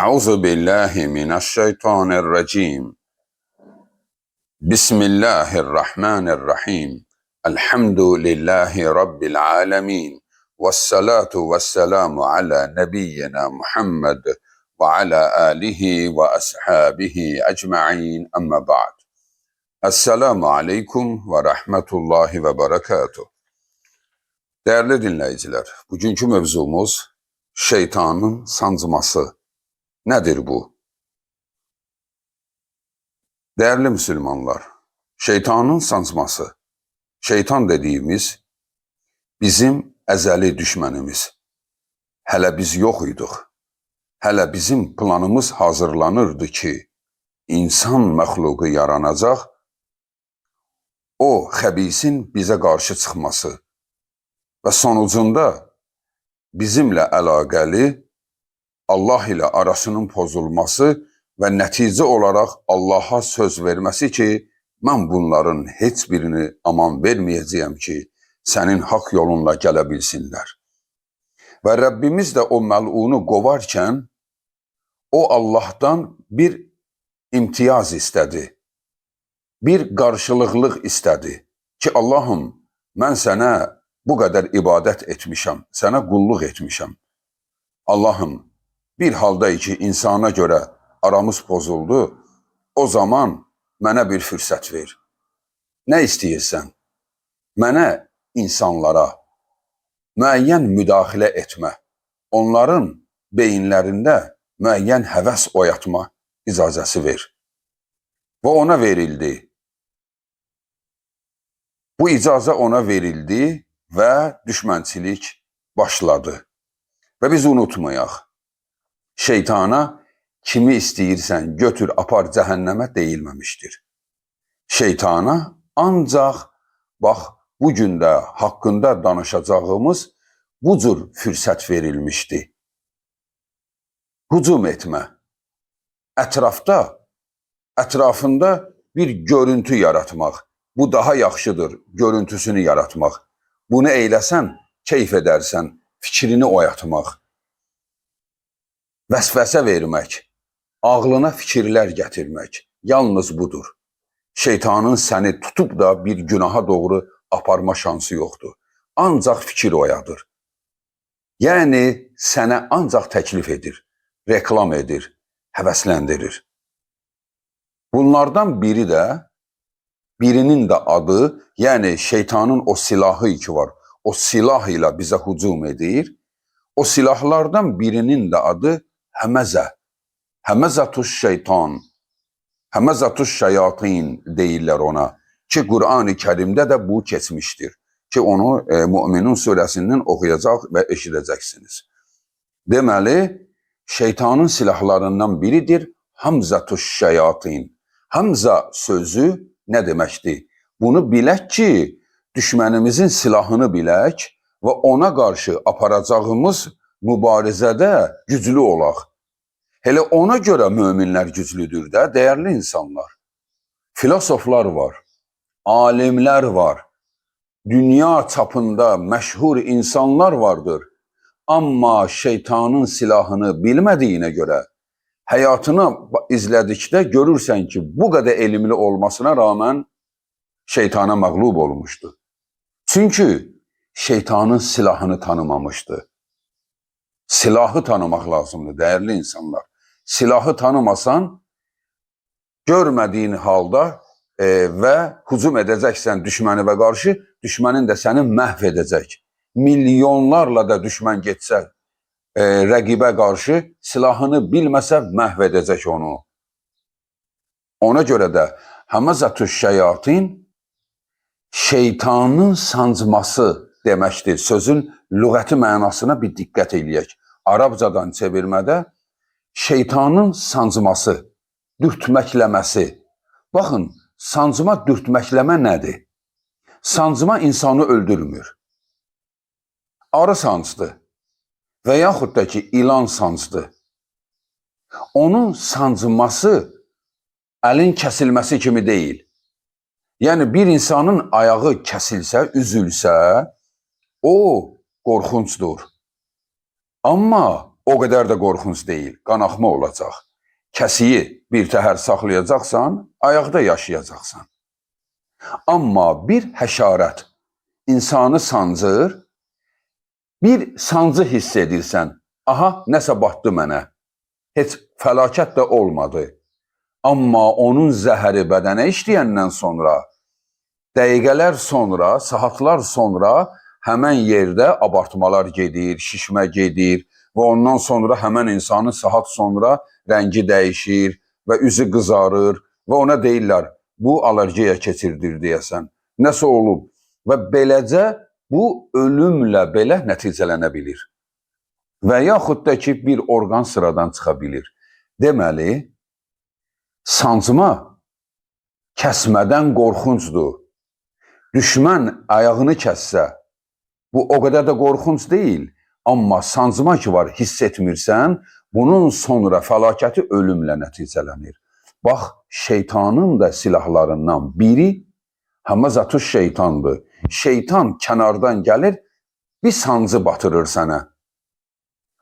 Euzu billahi mineşşeytanirracim. Bismillahirrahmanirrahim. Elhamdülillahi rabbil alamin. Vessalatu vesselamu ala nebiyyina Muhammed ve ala alihi ve ashabihi ecmaîn. Amma ba'd. Esselamu aleyküm ve rahmetullahi ve berekatuh. Değerli dinleyiciler, bugünkü mevzumuz şeytanın sancması. Nedir bu? Değerli Müslümanlar, şeytanın sancması, şeytan dediğimiz bizim əzəli düşmənimiz. Hələ biz yox idik. Hələ bizim planımız hazırlanırdı ki, insan məxluqu yaranacaq, o xəbisin bizə qarşı çıxması və sonucunda bizimlə əlaqəli Allah ilə arasının pozulması və nəticə olaraq Allaha söz verməsi ki, mən bunların heç birini aman verməyəcəyəm ki, sənin haqq yolunla gələ bilsinlər. Və Rəbbimiz də o məlunu qovarkən, o Allahdan bir imtiyaz istədi, bir qarşılıqlıq istədi ki, Allahım, mən sənə bu qədər ibadət etmişəm, sənə qulluq etmişəm. Allahım, bir halda ki, insana görə aramız pozuldu, o zaman mənə bir fürsət ver. Nə istəyirsən? Mənə insanlara müəyyən müdaxilə etmə, onların beyinlərində müəyyən həvəs oyatma icazəsi ver. Və ona verildi. Bu icazə ona verildi və düşmənçilik başladı. Və biz unutmayaq, şeytana kimi istəyirsən götür, apar cəhənnəmə deyilməmişdir. Şeytana ancaq bax bu gün də haqqında danışacağımız bu cür fürsət verilmişdi. Hücum etmə, ətrafında bir görüntü yaratmaq. Bu daha yaxşıdır, görüntüsünü yaratmaq. Bunu eyləsən, keyf edərsən, fikrini oyatmaq, vəsvəsə vermək, ağlına fikirlər gətirmək. Yalnız budur. Şeytanın səni tutub da bir günaha doğru aparma şansı yoxdur. Ancaq fikir oyadır. Yəni sənə ancaq təklif edir, reklam edir, həvəsləndirir. Bunlardan biri də, birinin də adı, yəni şeytanın o silahı ki var, o silah ilə bizə hücum edir. O silahlardan birinin də adı Həməzə. Həməzətuş şeytan, Həməzətuş şeyatin deyirlər ona. Ki Qur'an-ı Kərimdə də bu keçmişdir. Ki onu Müminun surəsindən oxuyacaq və eşidəcəksiniz. Deməli, şeytanın silahlarından biridir Hamzatuş şeyatin. Hamza sözü nə deməkdir? Bunu bilək ki, düşmənimizin silahını bilək və ona qarşı aparacağımız mübarizədə güclü olaq. Elə ona görə möminlər güclüdür də, dəyərli insanlar. Filosoflar var, alimlər var, dünya çapında məşhur insanlar vardır. Amma şeytanın silahını bilmədiyinə görə həyatını izlədikdə görürsən ki, bu qədər elmli olmasına rağmen şeytana məğlub olmuşdu. Çünki şeytanın silahını tanımamışdı. Silahı tanımaq lazımdır, dəyərli insanlar. Silahı tanımasan, görmədiyin halda və hücum edəcəksən düşməni və qarşı, düşmənin də səni məhv edəcək. Milyonlarla da düşmən getsə rəqibə qarşı silahını bilməsə məhv edəcək onu. Ona görə də həməzətü şeyatin şeytanın sancması deməkdir. Sözün lüğəti mənasına bir diqqət eləyək. Arabcadan çevirmədə şeytanın sancması, dürtməkləməsi. Baxın, sancma, dürtməkləmə nədir? Sancma insanı öldürmür. Arı sancdı və yaxud da ki, ilan sancdı. Onun sancması əlin kəsilməsi kimi deyil. Yəni bir insanın ayağı kəsilsə, üzülsə, o qorxuncdur. Amma O qədər də qorxunc deyil, qanaxma olacaq. Kəsiyi bir təhər saxlayacaqsan, ayaqda yaşayacaqsan. Amma bir həşarət insanı sancır, bir sancı hiss edirsən. Aha, nəsə batdı mənə. Heç fəlakət də olmadı. Amma onun zəhəri bədənə işləyəndən sonra, dəqiqələr sonra, saatlar sonra həmən yerdə abartmalar gedir, şişmə gedir və ondan sonra həmən insanın saat sonra rəngi dəyişir və üzü qızarır və ona deyirlər, bu allergiya keçirdir deyəsən. Nəsə olub və beləcə bu ölümlə belə nəticələnə bilir. Və yaxud da ki, bir orqan sıradan çıxa bilir. Deməli, sancma kəsmədən qorxuncdur. Düşmən ayağını kəssə, bu o qədər də qorxunc deyil. Amma sancma ki var, hiss etmirsən, bunun sonra fəlakəti ölümlə nəticələnir. Bax, şeytanın da silahlarından biri həməzatü şeytandır. Şeytan kənardan gəlir, bir sancı batırır sənə.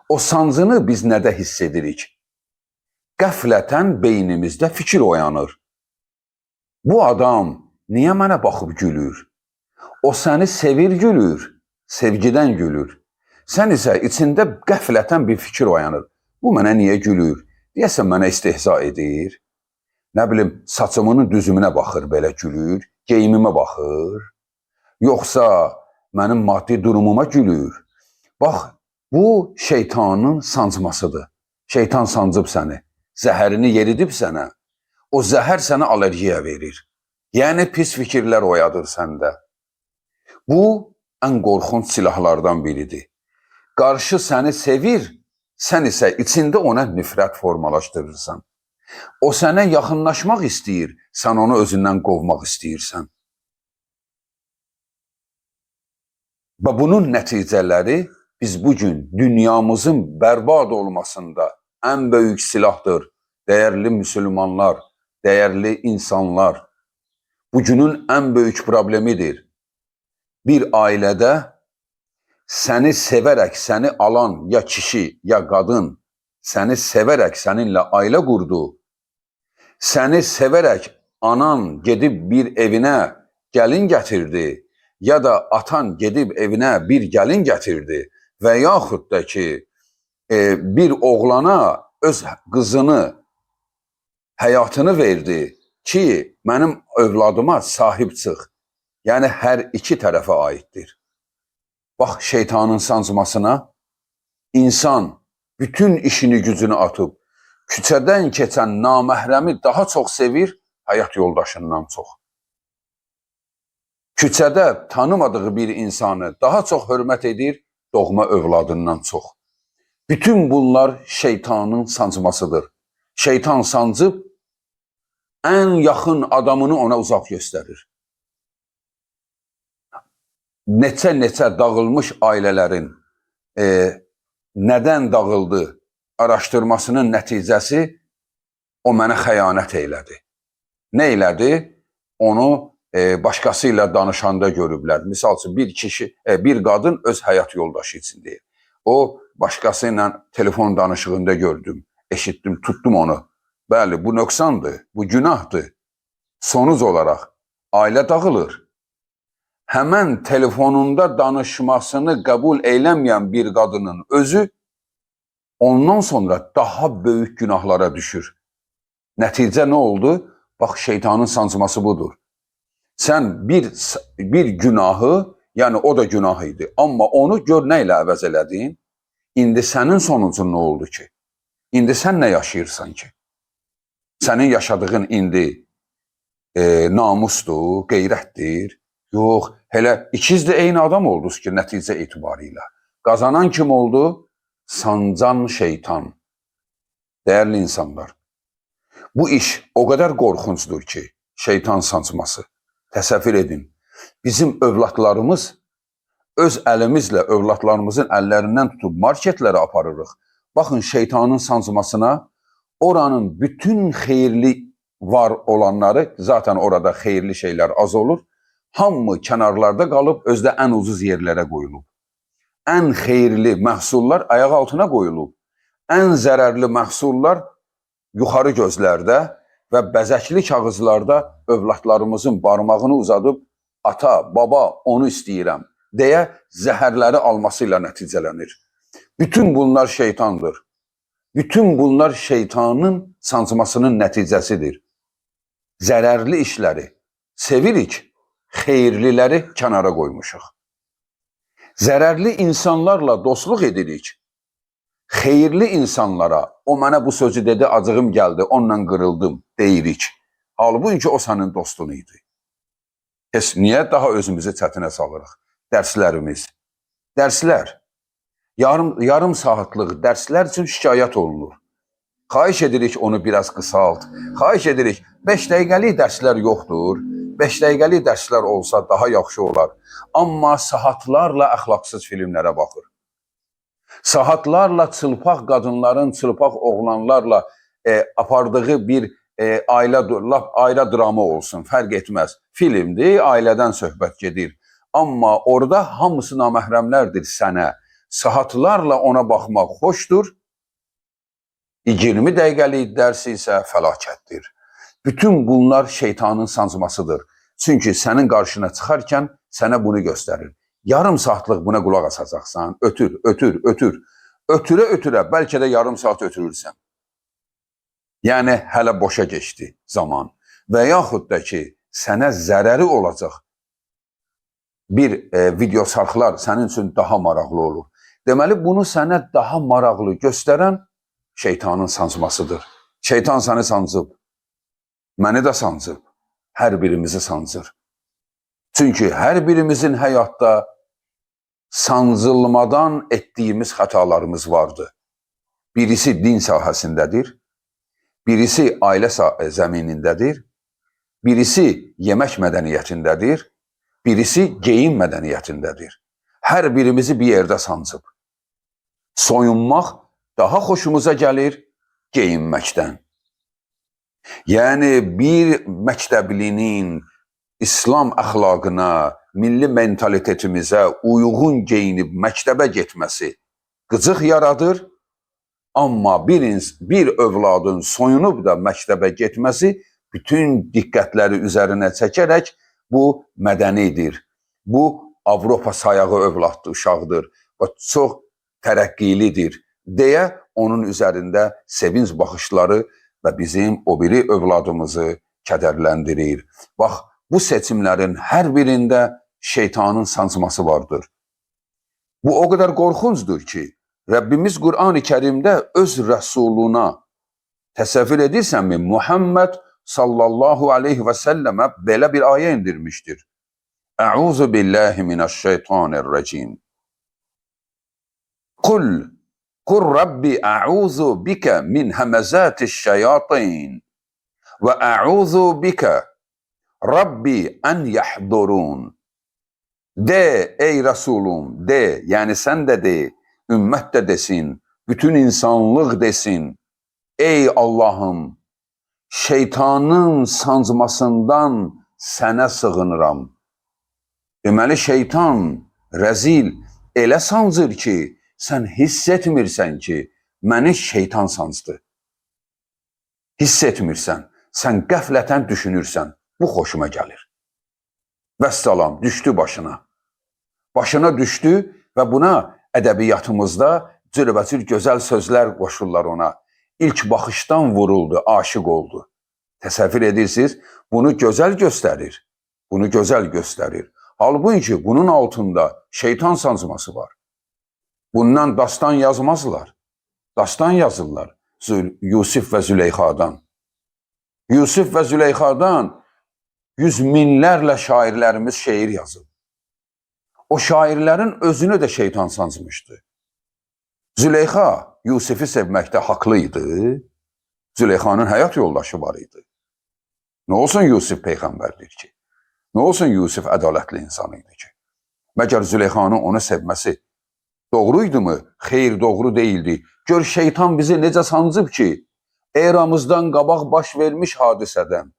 O sancını biz nədə hiss edirik? Qəflətən beynimizdə fikir oyanır. Bu adam niyə mənə baxıb gülür? O səni sevir, gülür, sevgidən gülür. Sən isə içində qəflətən bir fikir oyanır. Bu mənə niyə gülür? Deyəsən mənə istehza edir. Nə bilim, saçımının düzümünə baxır, belə gülür, geyimimə baxır. Yoxsa mənim maddi durumuma gülür. Bax, bu şeytanın sancmasıdır. Şeytan sancıb səni, zəhərini yeridib sənə. O zəhər sənə allergiya verir. Yəni pis fikirlər oyadır səndə. Bu ən qorxunc silahlardan biridir. Qarşı səni sevir, sən isə içində ona nifrət formalaşdırırsan. O sənə yaxınlaşmaq istəyir, sən onu özündən qovmaq istəyirsən. Və bunun nəticələri biz bugün dünyamızın bərbad olmasında ən böyük silahdır. Dəyərli müsəlmanlar, dəyərli insanlar, bugünün ən böyük problemidir. Bir ailədə səni sevərək səni alan ya kişi, ya qadın, səni sevərək səninlə ailə qurdu, səni sevərək anan gedib bir evinə gəlin gətirdi, ya da atan gedib evinə bir gəlin gətirdi və yaxud da ki, bir oğlana öz qızını, həyatını verdi ki, mənim övladıma sahib çıx. Yəni, hər iki tərəfə aiddir. Bax, şeytanın sancmasına insan bütün işini gücünü atıb, küçədən keçən naməhrəmi daha çox sevir, həyat yoldaşından çox. Küçədə tanımadığı bir insanı daha çox hörmət edir, doğma övladından çox. Bütün bunlar şeytanın sancmasıdır. Şeytan sancıb, ən yaxın adamını ona uzaq göstərir. Neçə-neçə dağılmış ailələrin nədən dağıldı araşdırmasının nəticəsi o mənə xəyanət eylədi. Nə elədi? Onu başqası ilə danışanda görüblər. Misal üçün, bir kişi, bir qadın öz həyat yoldaşı üçün deyir. O, başqası ilə telefon danışığında gördüm, eşitdim, tutdum onu. Bəli, bu nöqsandır, bu günahdır. Sonuc olaraq ailə dağılır. Həmən telefonunda danışmasını qəbul eləməyən bir qadının özü ondan sonra daha böyük günahlara düşür. Nəticə nə oldu? Bax, şeytanın sancması budur. Sən bir günahı, yəni o da günah idi, amma onu gör nə ilə əvəz elədin? İndi sənin sonucun nə oldu ki? İndi sən nə yaşayırsan ki? Sənin yaşadığın indi namusdur, qeyrətdir. Yox, elə ikiz də eyni adam oldunuz ki, nəticə etibarilə. Qazanan kim oldu? Sancan şeytan. Dəyərli insanlar, bu iş o qədər qorxuncdur ki, şeytan sancması. Təsəvvür edin, bizim övladlarımız öz əlimizlə övladlarımızın əllərindən tutub marketlərə aparırıq. Baxın, şeytanın sancmasına oranın bütün xeyirli var olanları, zaten orada xeyirli şeylər az olur, hamı kənarlarda qalıb, özdə ən ucuz yerlərə qoyulub. Ən xeyirli məhsullar ayaq altına qoyulub. Ən zərərli məhsullar yuxarı gözlərdə və bəzəkli kağızlarda övladlarımızın barmağını uzadıb ata, baba, onu istəyirəm deyə zəhərləri alması ilə nəticələnir. Bütün bunlar şeytandır. Bütün bunlar şeytanın sancmasının nəticəsidir. Zərərli işləri sevirik, xeyirliləri kənara qoymuşuq. Zərərli insanlarla dostluq edirik. Xeyirli insanlara, o mənə bu sözü dedi, acığım gəldi, onunla qırıldım deyirik. Halbuki o sənin dostun idi. Heç niyə daha özümüzü çətinə salırıq? Dərslərimiz. Dərslər. Yarım saatlıq dərslər üçün şikayət olunur. Xahiş edirik onu biraz qısalt. Xahiş edirik 5 dəqiqəlik dərslər yoxdur. 5 dəqiqəlik dərslər olsa daha yaxşı olar. Amma saatlarla əxlaqsız filmlərə baxır. Saatlarla çılpaq qadınların, çılpaq oğlanlarla apardığı bir ailə, lap ailə dramı olsun, fərq etməz. Filmdir, ailədən söhbət gedir. Amma orada hamısı naməhrəmlərdir sənə. Saatlarla ona baxmaq xoşdur. 20 dəqiqəlik dərs isə fəlakətdir. Bütün bunlar şeytanın sancmasıdır. Çünki sənin qarşına çıxarkən sənə bunu göstərir. Yarım saatlıq buna qulaq asacaqsan. Ötür, ötür, ötür. Ötürə ötürə bəlkə də yarım saat ötürürsən. Yəni hələ boşa keçdi zaman. Və yaxud da ki, sənə zərəri olacaq bir video çarxlar sənin üçün daha maraqlı olur. Deməli, bunu sənə daha maraqlı göstərən şeytanın sancmasıdır. Şeytan səni sancıb, məni də sancıb, hər birimizi sancır. Çünki hər birimizin həyatda sancılmadan etdiyimiz xətalarımız vardır. Birisi din sahəsindədir, birisi ailə zəminindədir, birisi yemək mədəniyyətindədir, birisi geyim mədəniyyətindədir. Hər birimizi bir yerdə sancıb. Soyunmaq daha xoşumuza gəlir geyinməkdən. Yəni bir məktəblinin İslam əxlaqına, milli mentalitetimizə uyğun geyinib məktəbə getməsi qıcıq yaradır, amma bir övladın soyunub da məktəbə getməsi bütün diqqətləri üzərinə çəkərək bu mədənidir. Bu Avropa sayağı övladdır, uşaqdır və çox tərəqqilidir deyə onun üzərində sevinc baxışları və bizim o biri övladımızı kədərləndirir. Bax, bu seçimlərin hər birində şeytanın sancması vardır. Bu o qədər qorxuncdur ki, Rəbbimiz Qur'an-ı Kərimdə öz rəsuluna təsəvvür edirsənmi? Muhammed sallallahu aleyhi və səlləmə belə bir ayə indirmişdir. Əuzu billahi minəşşeytanirracim. Qul Rabbi əuzu bikə min həməzatiş-şeyatin və əuzu bikə Rabbi ən yahdurun. De ey Resulum, de, yəni sən də de, ümmət də desin, bütün insanlıq desin. Ey Allahım, şeytanın sancmasından sənə sığınıram. Deməli şeytan rəzil elə sancır ki, sən hiss etmirsən ki, məni şeytan sancdı. Hiss etmirsən, sən qəflətən düşünürsən, bu xoşuma gəlir. Vəssalam, düşdü başına. Başına düşdü və buna ədəbiyyatımızda cürbəcür gözəl sözlər qoşurlar ona. İlk baxışdan vuruldu, aşiq oldu. Təsəvvür edirsiniz, bunu gözəl göstərir. Bunu gözəl göstərir. Halbuki bunun altında şeytan sancması var. Bundan dastan yazmazlar. Dastan yazırlar Yusif və Züleyxadan. Yusif və Züleyxadan yüz minlərlə şairlərimiz şeir yazıb. O şairlərin özünü də şeytan sancmışdı. Züleyxa Yusifi sevməkdə haqlı idi. Züleyxanın həyat yoldaşı var idi. Nə olsun Yusif peyğəmbərdir ki? Nə olsun Yusif ədalətli insan idi ki? Məgər Züleyxanın onu sevməsi doğru idi mı? Xeyr, doğru deyildi. Gör şeytan bizi necə sancıb ki, eramızdan qabaq baş vermiş hadisədən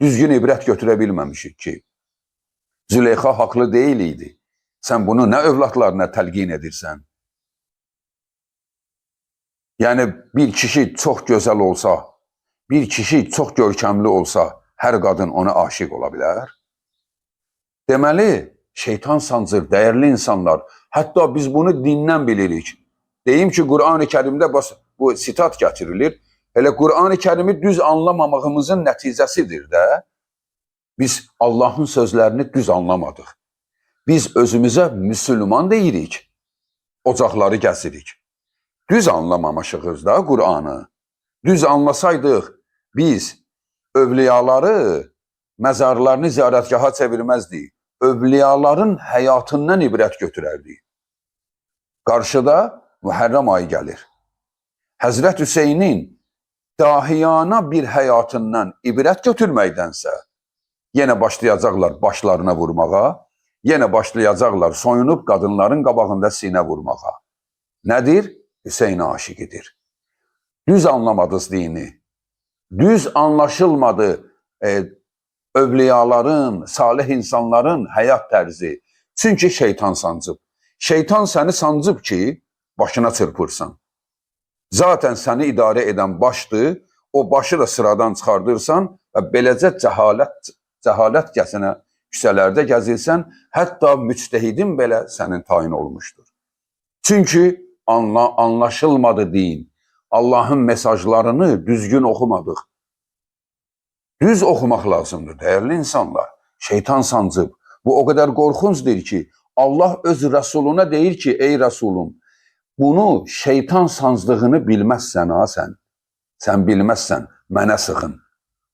düzgün ibrət götürə bilməmişik ki, Züleyxa haqlı deyil idi. Sən bunu nə övladlarına təlqin edirsən? Yəni bir kişi çox gözəl olsa, bir kişi çox görkəmli olsa, hər qadın ona aşiq ola bilər? Deməli, şeytan sancır, dəyərli insanlar. Hətta biz bunu dindən bilirik. Deyim ki, Qur'an-ı Kərimdə bu sitat gətirilir. Elə Qur'an-ı Kərimi düz anlamamağımızın nəticəsidir də. Biz Allahın sözlərini düz anlamadıq. Biz özümüzə müsəlman deyirik. Ocaqları gəzirik. Düz anlamamışıq da Qur'anı. Düz anlasaydıq biz övliyaları məzarlarını ziyarətgaha çevirməzdik. Övliyaların həyatından ibrət götürərdik. Qarşıda Muharrem ayı gəlir. Həzrət Hüseynin dahiyana bir həyatından ibrət götürməkdənsə, yenə başlayacaqlar başlarına vurmağa, yenə başlayacaqlar soyunub qadınların qabağında sinə vurmağa. Nədir? Hüseyin aşiqidir. Düz anlamadınız dini. Düz anlaşılmadı övliyaların, salih insanların həyat tərzi. Çünki şeytan sancıb. Şeytan səni sancıb ki, başına çırpırsan. Zaten səni idarə edən başdır. O başı da sıradan çıxardırsan və beləcə cəhalət gəsinə küçələrdə gəzirsən, hətta müctehidin belə sənin tayin olmuşdur. Çünki anlaşılmadı din. Allahın mesajlarını düzgün oxumadıq. Düz oxumaq lazımdır, dəyərli insanlar. Şeytan sancıb. Bu o qədər qorxuncdur ki, Allah öz Rəsuluna deyir ki, ey Rəsulum, bunu şeytan sancdığını bilməzsən ha sən. Sən bilməzsən, mənə sığın.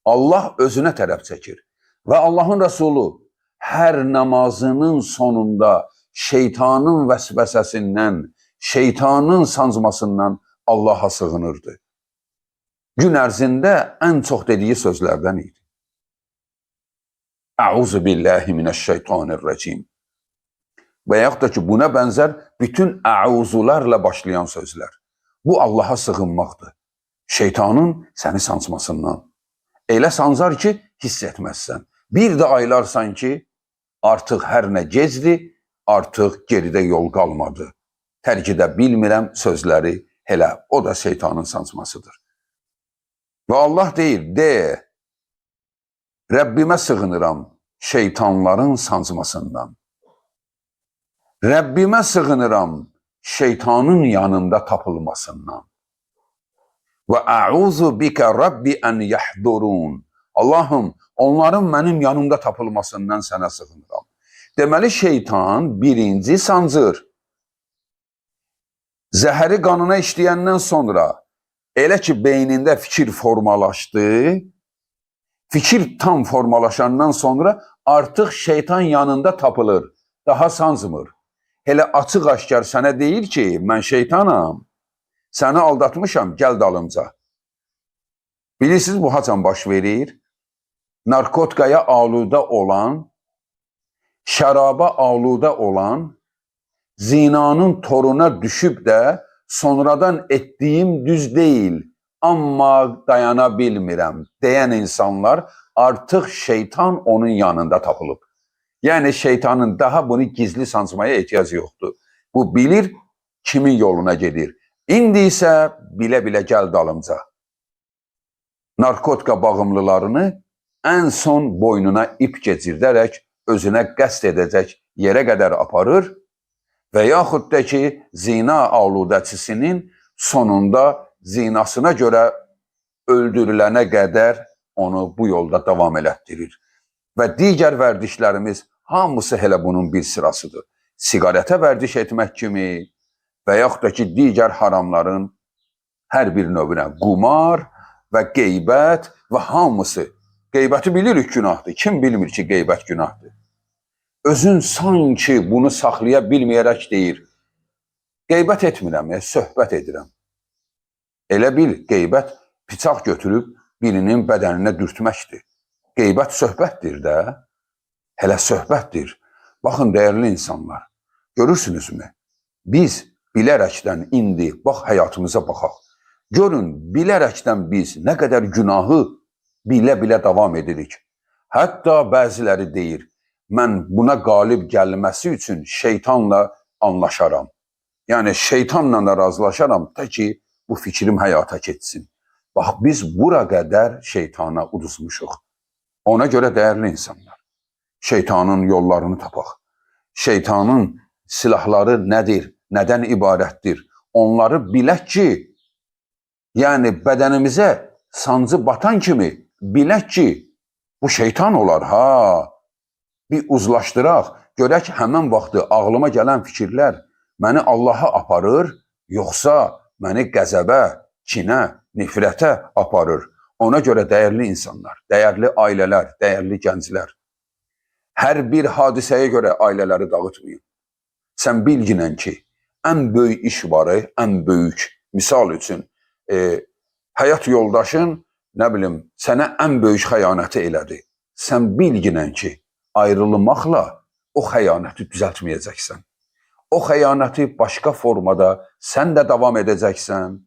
Allah özünə tərəf çəkir. Və Allahın Rəsulu hər namazının sonunda şeytanın vəsvəsəsindən, şeytanın sancmasından Allaha sığınırdı. Gün ərzində ən çox dediyi sözlərdən idi. Əuzu billahi minəşşeytanirracim. Və yaxud da ki, buna bənzər bütün əuzularla başlayan sözlər. Bu Allaha sığınmaqdır. Şeytanın səni sancmasından. Elə sancar ki, hiss etməzsən. Bir də aylarsan ki, artıq hər nə gecdir, artıq geridə yol qalmadı. Tərk edə bilmirəm sözləri, elə o da şeytanın sancmasıdır. Və Allah deyir, de, Rəbbimə sığınıram şeytanların sancmasından. Rəbbimə sığınıram şeytanın yanında tapılmasından. Və əuzu bikə Rabbi ən yahdurun. Allahım, onların mənim yanımda tapılmasından sənə sığınıram. Deməli, şeytan birinci sancır. Zəhəri qanına işləyəndən sonra elə ki, beynində fikir formalaşdı, fikir tam formalaşandan sonra artıq şeytan yanında tapılır, daha sancmır. Elə açıq-aşkar sənə deyir ki, mən şeytanam, səni aldatmışam, gəl dalımca. Bilirsiniz, bu haçan baş verir? Narkotikaya aludə olan, şəraba aludə olan, zinanın toruna düşüb də sonradan etdiyim düz deyil, amma dayana bilmirəm deyən insanlar artıq şeytan onun yanında tapılıb. Yəni şeytanın daha bunu gizli sancmaya ehtiyacı yoxdur. Bu bilir kimin yoluna gedir. İndi isə bilə-bilə gəl dalımca. Narkotika bağımlılarını ən son boynuna ip keçirdərək özünə qəsd edəcək yerə qədər aparır və yaxud da ki, zina aludəçisinin sonunda zinasına görə öldürülənə qədər onu bu yolda davam elətdirir. Və digər vərdişlərimiz hamısı elə bunun bir sırasıdır. Siqaretə vərdiş etmək kimi və yaxud da ki, digər haramların hər bir növünə, qumar və qeybət və hamısı. Qeybəti bilirik günahdır. Kim bilmir ki, qeybət günahdır? Özün sanki bunu saxlaya bilməyərək deyir. Qeybət etmirəm, söhbət edirəm. Elə bil, qeybət bıçaq götürüb birinin bədəninə dürtməkdir. Qeybət söhbətdir də. Hələ söhbətdir. Baxın, dəyərli insanlar, görürsünüzmü? Biz bilərəkdən indi, bax həyatımıza baxaq. Görün, bilərəkdən biz nə qədər günahı bilə-bilə davam edirik. Hətta bəziləri deyir, mən buna qalib gəlməsi üçün şeytanla anlaşaram. Yəni şeytanla da razılaşaram, tə ki bu fikrim həyata keçsin. Bax, biz bura qədər şeytana uduzmuşuq. Ona görə dəyərli insanlar, şeytanın yollarını tapaq. Şeytanın silahları nədir, nədən ibarətdir? Onları bilək ki, yəni bədənimizə sancı batan kimi bilək ki, bu şeytan olar ha. Bir uzlaşdıraq, görək həmən vaxtı ağlıma gələn fikirlər məni Allaha aparır, yoxsa məni qəzəbə, kinə, nifrətə aparır. Ona görə dəyərli insanlar, dəyərli ailələr, dəyərli gənclər, hər bir hadisəyə görə ailələri dağıtmayın. Sən bilginən ki, ən böyük iş var, ən böyük. Misal üçün, həyat yoldaşın, nə bilim, sənə ən böyük xəyanəti elədi. Sən bilginən ki, ayrılmaqla o xəyanəti düzəltməyəcəksən. O xəyanəti başqa formada sən də davam edəcəksən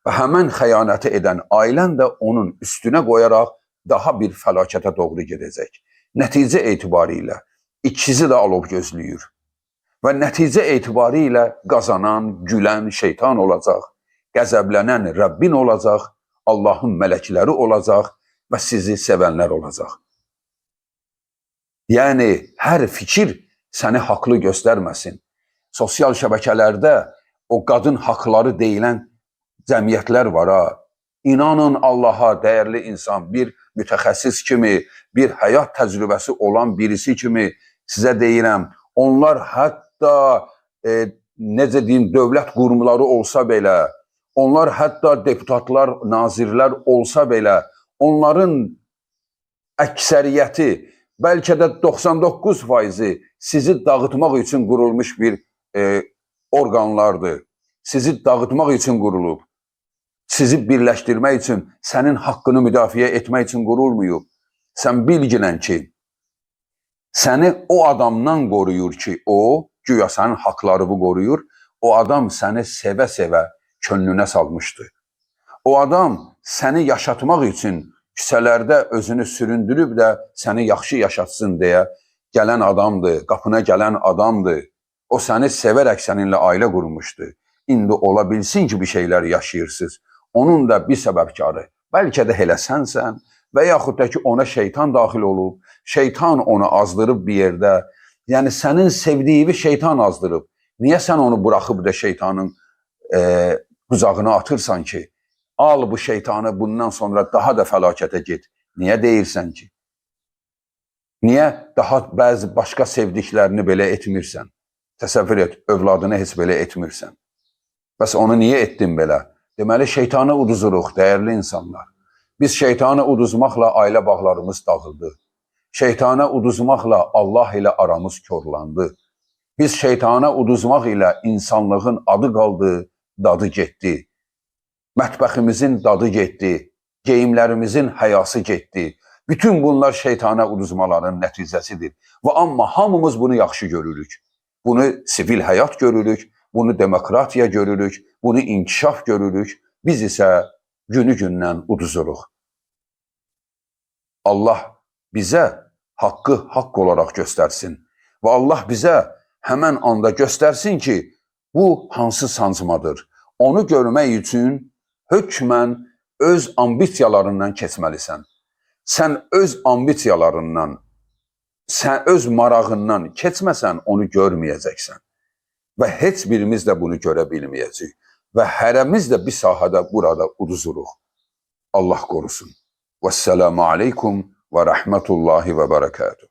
və həmən xəyanəti edən ailən də onun üstünə qoyaraq daha bir fəlakətə doğru gedəcək. Nəticə etibarilə ikisi də alov gözləyir. Və nəticə etibarilə qazanan, gülən şeytan olacaq, qəzəblənən Rəbbin olacaq, Allahın mələkləri olacaq və sizi sevənlər olacaq. Yəni, hər fikir səni haqlı göstərməsin. Sosial şəbəkələrdə o qadın haqları deyilən cəmiyyətlər var ha. İnanın Allaha, dəyərli insan, bir mütəxəssis kimi, bir həyat təcrübəsi olan birisi kimi sizə deyirəm, onlar hətta necə deyim, dövlət qurumları olsa belə, onlar hətta deputatlar, nazirlər olsa belə, onların əksəriyyəti, bəlkə də 99%-i sizi dağıtmaq üçün qurulmuş bir orqanlardır. Sizi dağıtmaq üçün qurulub. Sizi birləşdirmək üçün, sənin haqqını müdafiə etmək üçün qurulmayıb. Sən bilginən ki, səni o adamdan qoruyur ki, o, güya sənin haqlarını qoruyur, o adam səni sevə-sevə könlünə salmışdı. O adam səni yaşatmaq üçün küçələrdə özünü süründürüb də səni yaxşı yaşatsın deyə gələn adamdır, qapına gələn adamdır. O səni sevərək səninlə ailə qurmuşdu. İndi ola bilsin ki, bir şeylər yaşayırsınız. Onun da bir səbəbkarı, bəlkə də elə sənsən və yaxud da ki, ona şeytan daxil olub, şeytan onu azdırıb bir yerdə. Yəni, sənin sevdiyi şeytan azdırıb. Niyə sən onu buraxıb da şeytanın qucağına atırsan ki, al bu şeytanı bundan sonra daha da fəlakətə get. Niyə deyirsən ki? Niyə daha bəzi başqa sevdiklərini belə etmirsən? Təsəvvür et, övladını heç belə etmirsən. Bəs onu niyə etdin belə? Deməli, şeytanı uduzuruq, dəyərli insanlar. Biz şeytanı uduzmaqla ailə bağlarımız dağıldı. Şeytana uduzmaqla Allah ilə aramız korlandı. Biz şeytana uduzmaq ilə insanlığın adı qaldı, dadı getdi. Mətbəximizin dadı getdi, geyimlərimizin həyası getdi. Bütün bunlar şeytana uduzmaların nəticəsidir. Və amma hamımız bunu yaxşı görürük. Bunu sivil həyat görürük, bunu demokratiya görürük, bunu inkişaf görürük. Biz isə günü gündən uduzuruq. Allah bizə haqqı haqq olaraq göstərsin və Allah bizə həmən anda göstərsin ki, bu hansı sancmadır. Onu görmək üçün hökmən öz ambisiyalarından keçməlisən. Sən öz ambisiyalarından, sən öz marağından keçməsən onu görməyəcəksən. Və heç birimiz də bunu görə bilməyəcəyik. Və hərəmiz də bir sahədə burada uduzuruq. Allah qorusun. Vəssalamu aleykum və rəhmətullahi və bərəkatuhu.